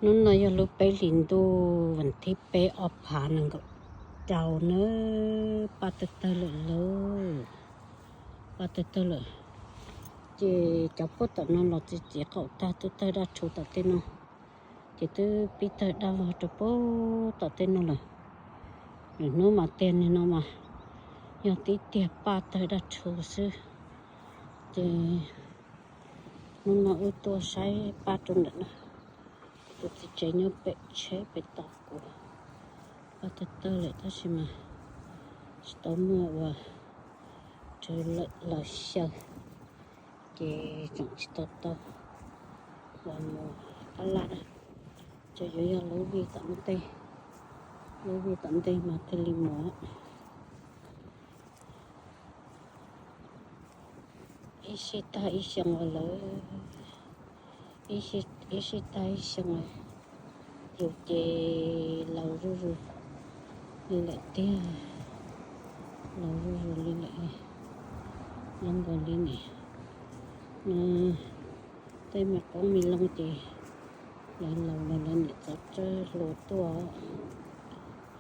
Hnub no yog lub peb hlis ntuj vas thib peb ob phav nees nkaum rau na, paj tawg tawg lawm lauj, paj tawg tawg lawm. Ces cov puag tom no los txiav txiav qaum tag twb tawg daj rhuv tom tej no, ces twb pib tawg daj vog rau puag tom tej no lawm. Lwm hnub mas tiag, nim no mas yog tib tiag paj tawg daj rhuv xwb. Ces hnub no wb tuaj saib paj rau ntawm no, kuv tus txiv tsev nyob pem tsheb pem tos kuv. Paj tawg tawg lawm tab sis mas tsis tau muaj ua raws lawm los xyaw, ces tseem tsis tau tau uas mus pab laj na. Ces yuav yog lub vij tom ntej, lub vij tom ntej mas thiaj li mus. Ib sij tag ib xyoo lawm, ib sij tag ib xyoo lawm, yus ces laus zuj zus li lawm tiag, laus zuj zus li lawm, zoo nkaus li ne, tej me qoob me loo ces lawv laus lawm lawv niam txawv tsawg hluas tuaj.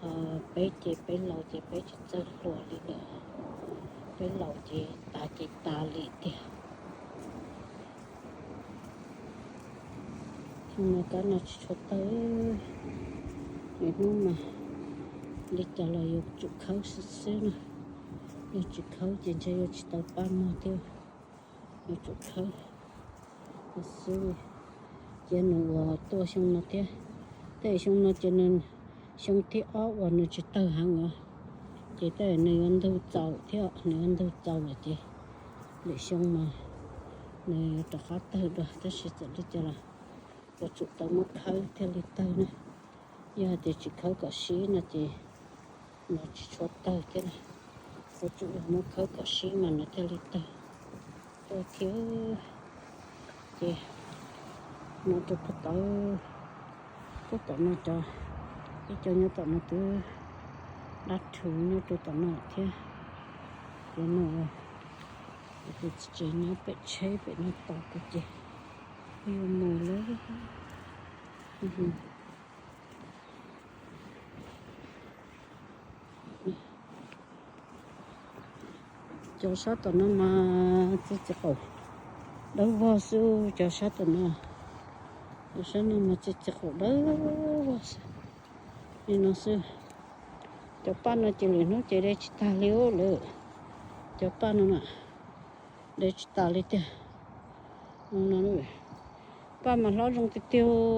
Ho peb ces peb laus ces peb tsis txawj hluas li lawm, peb laus ces tas ces tas li tiag. Xyoo no kab no tsis tshua tawg, lwm hnub mas li cas los yuav tsum khawb xwb xwb na, yog tsis khawb ces ntshe yuav tsis tau paj no thiab, yuav tsum khawb xwb. Ces nws uas tuaj xyoo no thiab, tej xyoo no ces nws xyoo thib ob uas nws tsis tawg heev os, ces tej nws yuav ntug txaus thiab, nws yuav ntug txaus lawm ces lwm xyoo mas nws yuav rov qab tawg dua, tab sis txawm li cas los yuav tsum tau muab khawb thiaj li tawg na. Yog hais tias tsis khawb kom sib no ces nws tsis tshua tawg thiab na, yuav tsum yog muab khawb kom sib mas nws thiaj li tawg. Tuaj thiab, ces no rau puag tod, puag tom no cov, ib co nyob tom no twb dab rhuv nyob rau tom no thiab. Ces no kuv tus txiv tsev nyob pem tsheb pem no tos kuv ces kuv yuav mus lawm. Cov sab tom no mas txiav txiav qaum dawb vog xwb, cov sab tom no, cov sab no mas txiav txiav qaum dawb vog xwb. Li no xwb. Cov paj no ces lwm hnub ces de tsis tas li lawm. Cov paj no na, de tsis tas li tiag. Paj mas hlob zoo tiag tiag.